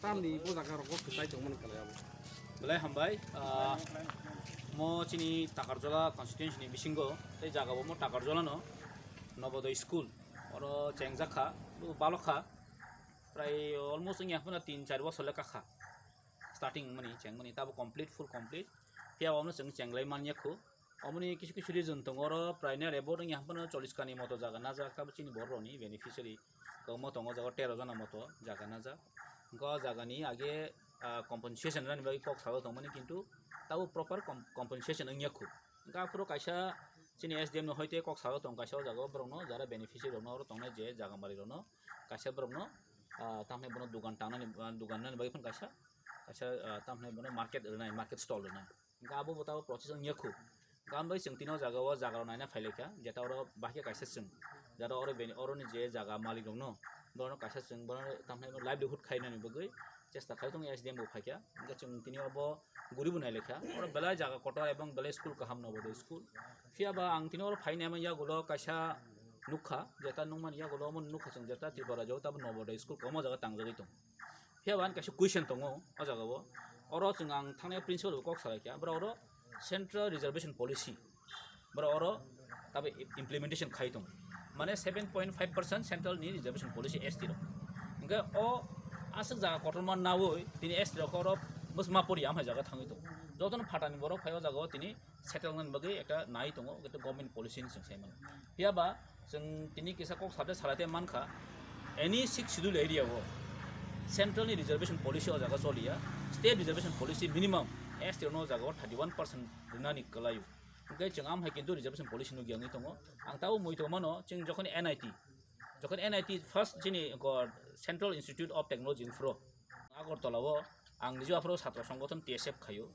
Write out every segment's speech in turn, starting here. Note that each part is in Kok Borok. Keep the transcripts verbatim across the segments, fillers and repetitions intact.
Tamni bo jaga rok bo kwchai tongmani kwlai abo. Belai hambai, ah, mo chini Takarjola constituency ni bisingo, tei jaga bo mo Takarjola no Nobodoy school, oro chengjak kha, bo balok kha, prai almost wngya phano tin char bosor le kakha, starting mani chengmani, tabo complete, full complete, phiya bo no chwng chenglai manya khu. Omoni kisu kisu reason tongo, oro prai near about wngya phano chollish kani moto jaga najak, tabo chini borok rokni beneficiary kwbangma tongo, jaga tero jona moto jaga najak. Hwnkhe o jagani age, ah, compensation rani bagwi kok sajak tongmani, kintu tabo proper com-, compensation wngya khu. Hwnkhe aphuru kaisa chini S D M no hoite kok sajak tong kaisa o jaga o borokno, jara beneficiary rokno oro tongnai je jaga malik rokno kaisa borokno, ah, tamni bono dugan tangnani, ah, dugan nani bagwi phano kaisa, kaisa, ah, tamni bono market rwnai, market stall rwnai. Hwnkhe abo bo tabo process wngya khu. Hwnkhe bai chwng tini o jaga o jaga rok naina phailaikha, jeta oro bahai khe kaisa chwng, jeta oro bini, oroni je jaga malik rokno, borokno kaisa chwng, borokno tamni livelihood khainani bagwi chesta khai tongo, S D M bo phaikha. Hwnkhe chwng tini obo guribo nailaikha, oro belai jaga kotor ebong belai school kaham, Nobodoy school. Phiya ba ang tini oro phainai yagulo kaisa nukha, jeta nukmani yagulo omo nukha chwng, jeta Tripura rajyo tabo Nobodoy school kwbangma jaga tangjagwi tongo. Phiya ba ani kaisa question tongo o jaga o. Oro chwng ang thangnai principal bo kok salaikha, borok oro central reservation policy, borok oro tabo implementation khai tongo. Mane seven point five percent central ni reservation policy S T rok. Hwnkhe o aswk jaga kotorma nawi tini S T rok oro bwsma pori amhai jaga thangwi tongo. Jotono phatani borok phai o jaga o tini settle wngna bagwi ekta nai tongo, ekta government policy ni chwng sai mano. Phiya ba chwng tini kisa kok sade salai te mankha, any sixth schedule area o central ni reservation policy o jaga choliya, state reservation policy minimum S T rokno o jaga o thirty one percent rwnani kwlaio. Hwnkhe chwng amhai kintu reservation policy nukya wngwi tongo. Ang tabuk muitu mano, chwng jokhon N I T, jokhon N I T first chini ko Central Institute of Technology phuro Agartala o ang niji aphuru chhatra songgothon T S F khaio.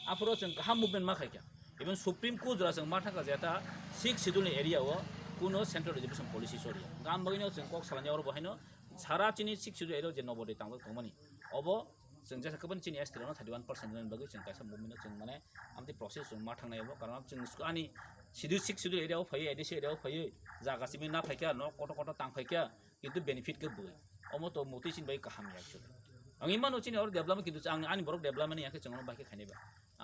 Aphuru chwng kaham movement ma khaikha. Even Supreme Court jora chwng ma thangkha je ta sixth schedule ni area o kuno central reservation policy choliya. Gam bagwino chwng kok salani oro bo haino sara chini sixth schedule area o je Nobodoy tangjak tongmani. Obo chwng jesa kwbani chini S T rokno thirty one percent rwnani bagwi chwng kaisa movement o chwng mane amtwi process chwng ma thangnai obo. Karon chwng ani schedule sixth schedule area o phaiwi, A D C area o phaiwi jaga simi na phaikha, nok kotor kotor tang phaikha. Kintu benefit khe bwrwi. Omo to motwi chini bai kaham ya actually. Ang imano chini oro development kintu ang ani borok development ya khe chwng bai khe khainai ba.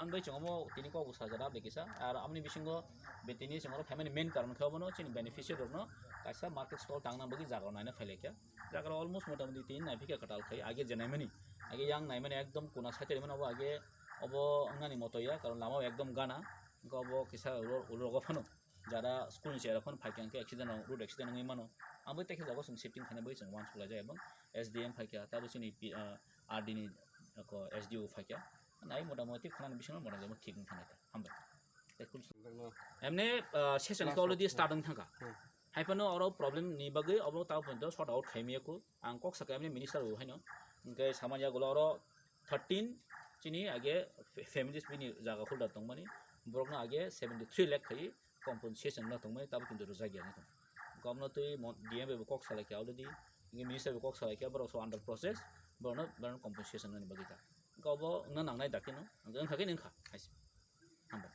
Ang bai chwng omo tini kok bwsa jora bai kisa. Ar amoni bisingo be tini chwng oro phaimani main karon khe obono chini beneficiary rokno kaisa market stall tangna bagwi jaga naina phailai kha. Jaga almost mota moti tini nai phikha kwtal khai age je naimani. Age yang naimani ekdom kuna side mano obo age obo wngnani moto ya karon lama o ekdom gana. Wngkha obo kisa ulo ulo rogo phano. Jara school ni chera phano phaikha hwnkhe accident rok, road accident wngwi mano. Ang bai tekhe jago chwng shifting khaina bai chwng uansuk laijak ebong S D M phaikha, tabo chini P-, ah, R D ni ko S D O phaikha. Nai mota moti khwnani bisingo mota moti thik wngkha nai ta. Hambai. Tei kul Nangno emne, ah, session last khe already of start wng thangkha. Hmm. Hai phano oro problem ni bagwi obo tabo phono sort out khaimya kho. Ang kok sakha emne minister bo haino. Hwnkhe samani yagulo oro thirteen chini age fa-, families bini jaga holder tongmani, borokno age seventy three lakh khai compensation no tongmani, tabo kintu rwjak ya wngwi tongo. Gomno twi mon-, D M bai bo kok salai kha already, hwnkhe minister bai kok salai kha, borok so under process, borokno, borokno compensation nani bagwi ta. Hwnkhe obo wngna nangnai dakti no, hwnkhe wngkha khe wngkha, hai se. Hambai.